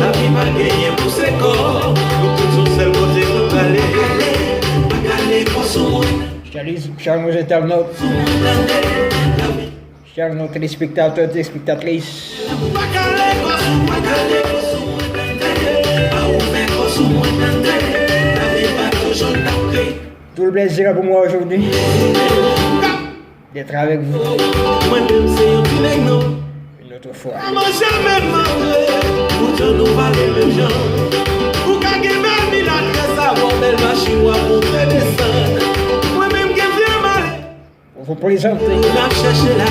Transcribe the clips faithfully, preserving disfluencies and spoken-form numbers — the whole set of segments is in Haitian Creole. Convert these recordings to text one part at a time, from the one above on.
Lavi pa genyen pou se kò, nou tout yon sèl kote nou prale. Pa kale kò sou mwen. Chèlis, chè nou entènot, chè nou telespektatè, telespektatris. Pa kale kò sou mwen, kale kò sou mwen, tande. Pa ouvè kò sou mwen, tande. Lavi pa toujou t ap kri. Tout le plaisir pour moi aujourd'hui d'être avec vous. Mwen menm se yon ti nèg non. Une autre fois. Kòman janm manje, poutan nou pale menm jan. Ou ka gen bèl milat, bèl savon, bèl machin, w ap monte desann. Mwen menm gen vye male. Pour vous présenter n ap chèche la.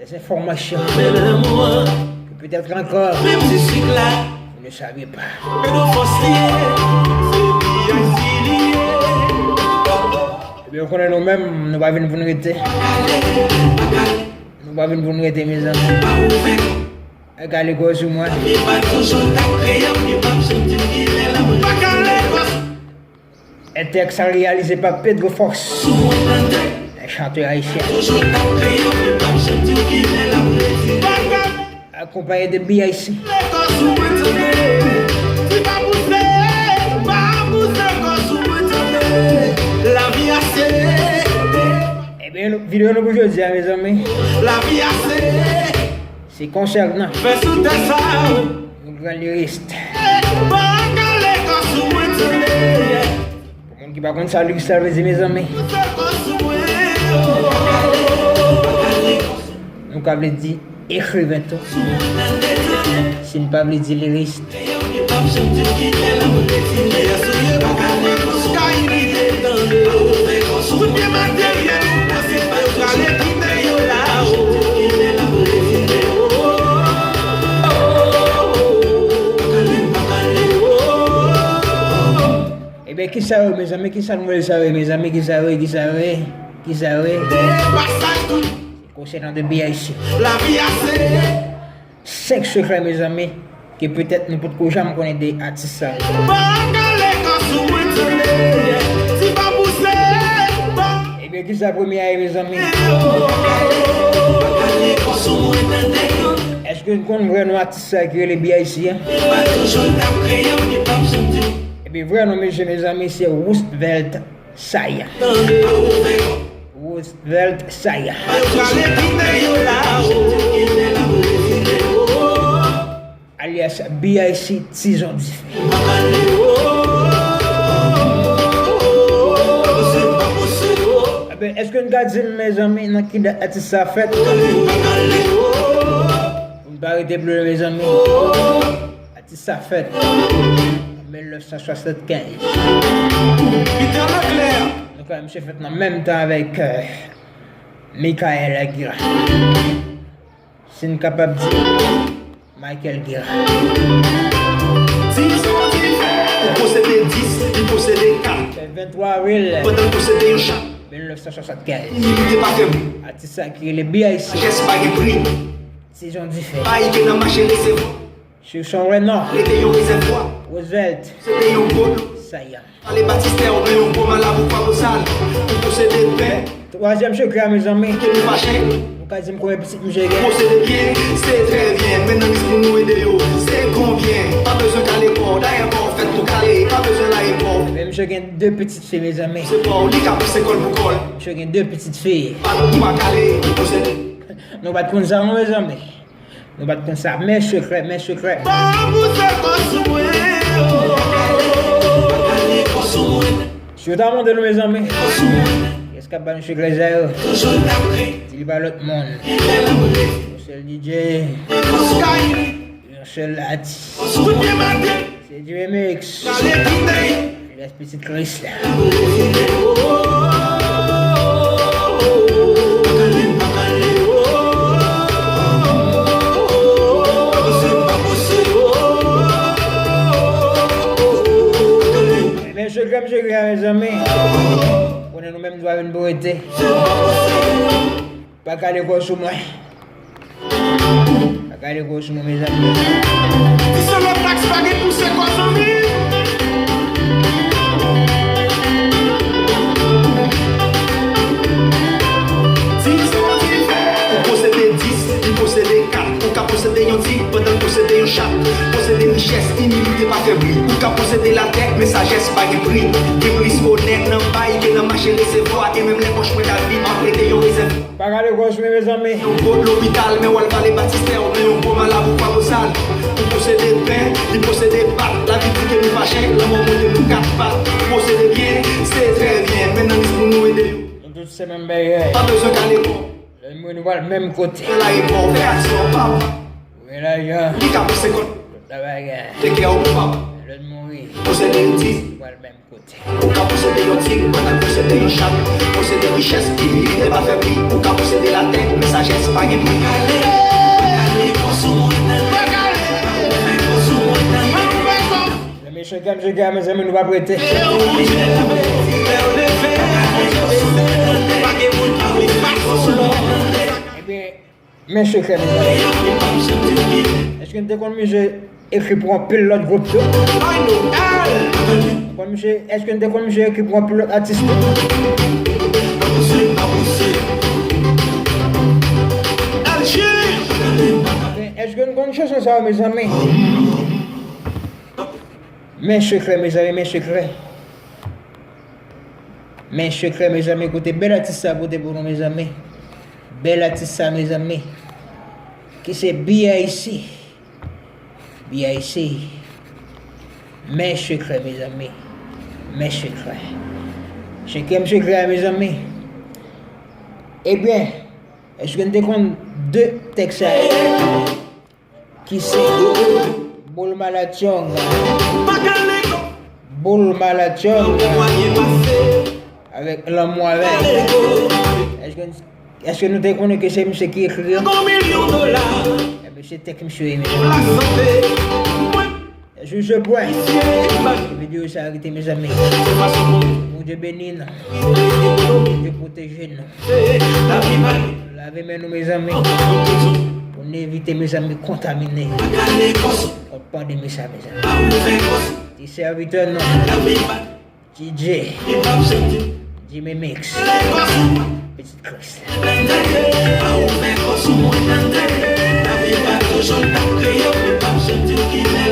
Des informations que peut-être encore vous ne savez pas. Ebyen, ou konnen nou menm, nou pa vin pou n rete. Nou pa vin pou n rete, mezanmi. Ay, kale kò sou mwen. Entèks réalisé par Pedro Fox, un chanteur haïtien, accompagné de B I C. Ebyen, videyo nou pou jodi a, mezanmi. Se konsènan. Fè sou tè sa. Yon gran liris. Pa kale kò sou mwen, tande. Pou moun ki pa konn sa liris la vle di, mezanmi. Fè kò sou mwen, oh. Nou ka vle di ekriven tou. Si n pa vle di liris. Ebyen, kisa yo, mezanmi? Kisa nou vle sa yo, mezanmi? Kisa yo, kisa yo, kisa yo? Konsènan de B I C. Senk sekrè, mezanmi, ke petèt nou potko janm konnen de atis sa yo. Pa kale kò sou mwen, tande. Si pa pouse, pa. Ebyen, kisa premye a ye, mezanmi? Pa kale kò sou mwen, tande. Èske n konn vrè non atis sa ki rele B I C a? Pa toujou n ap kriye, li p ap chante. Ebyen, vrè non misye, mezanmi, se Roosevelt Saya. Roosevelt Saya. Alyas B I C Tizon Dife. Ebyen, èske n ka di m, mezanmi, nan ki dat atis sa fèt? Pou n pa rete pli lwen, mezanmi. Atis sa fèt an mil nèf san swasannkenz. Nou kwè misye fèt nan menm tan avèk, euh, Michael Gira. Si n kapab di Michael Gira. Ou posede dis, li posede kat. Ventwa avril. Pandan l posede yon chat. Mil nèf san swasannkenz. Imilite pa fè moun. Atis sa ki rele B I C. Sajès pa gen pri. Tizon Dife. Bay ke nan mache resevwa. Sou son vrè non. Rete yon rezèvwa. Roosevelt. Se te yon gwo dlo. Saya. Pale batistè oubyen yon gwo malab ou pa bosal. Ou posede pè. Twazyèm sekrè a, mezanmi. Ke nou fache. Nou ka di m konbyen pitit misye gen? Posede byen, se trè byen. Men nan lis pou nou ede yo. Se konbyen? Pa bezwen kale kò. Dayè kò fèt pou kale. Pa bezwen lage kò. Men misye gen de pitit fi, mezanmi. Se pa w, li ka pouse kò l pou kò l. Misye gen de pitit fi. Pa nou pa kale, ou posede. Nou pa t konn sa, non, mezanmi. Nou pa t konn sa. Men sekrè, men sekrè. Pa pouse kò sou mwen, oh. Si yo ta mande nou, mezanmi, kiyès k ap ba nou sekrè sa yo? Di li pa lòt moun. Yon sèl D J. Yon sèl atis. Se D J Mix. Lès pitit Kris la. Men sekrè, sekrè, mezanmi. Konnen nou menm nou pa vin pou rete. Pa kale kò sou mwen. Pa kale kò sou mwen, mezanmi. Ti solo tax pa gen pouse kò, zanmi. Ti solo di. Ou posede dis, li posede kat. Ou ka posede yon tig pandan l posede yon chat. Richès, imilite pa fè bri. Ou ka posede latè, men sajès pa gen pri. Gen plis onè nan bay ke nan mache resevwa. E menm lè pòch mwen ta vid, m ap rete yon rezèv. Pa gade gòj mwen, mezanmi. Yon gwo lopital, men w al pale batistè, men yon gwo malab ou pa bosal. Ou posede pen, li posede pat. Lavi di ke nou pa chen, lanmò monte nou kat pat. Ou posede byen, se trè byen, men nan lis pou nou ede yo. Nou tout se menm bagay. Pa bezwen kale kò. Lè nou pral menm kote. Fè la e bon, fè aksyon, papa. Ouvè lajan. Li ka pouse kòt. Tout la bagay. Te kè ou papa. Lè nou mouri. Posede ti. Nou pral menm kote. Ou ka posede yon tig, pandan posede yon chat. Posede richès, imilite pa fè bri. Ou ka posede latè, men sajès pa gen pri. Lè mesye kè m se kè, mezanmi, nou p ap rete. Ebyen, men sekrè, mezanmi. Èske n te konn mizye ekri pou anpil lòt gwoup tou? Konn mizye, èske n te konn mizye ekri pou anpil lòt atis tou? Èske n konn chanson sa yo, mezanmi? Men sekrè, mezanmi, men sekrè. Men sekrè, mezanmi, kote bèl atis sa pote pou nou, mezanmi. Bèl atis sa, mezanmi. Ki se B I C. B I C. Men sekrè, mezanmi. Men sekrè. Sekrè m sekrè, mezanmi. Ebyen, èske n te konn de tèks sa yo? Ki se Boul Malatyong. Boul Malatyong. Avèk Lanmou avèk. Èske, èske nou te konnen ke se misye ki ekri yo? Ebyen, se tèks misye ye menm. Jou je pwen. Videyo sa rete, mezanmi. Bondye beni nou. Bondye pwoteje nou. Lave men nou, mezanmi. Pou n evite, mezanmi, kontamine kont pandemi sa, mezanmi. Ti sèvitè nou, D J Jimmy Mix, Pitit Kris. Lè m tande, pa ouvè kò sou mwen tande. Lavi pa toujou t ap kriye, men p ap janm di l ki lè.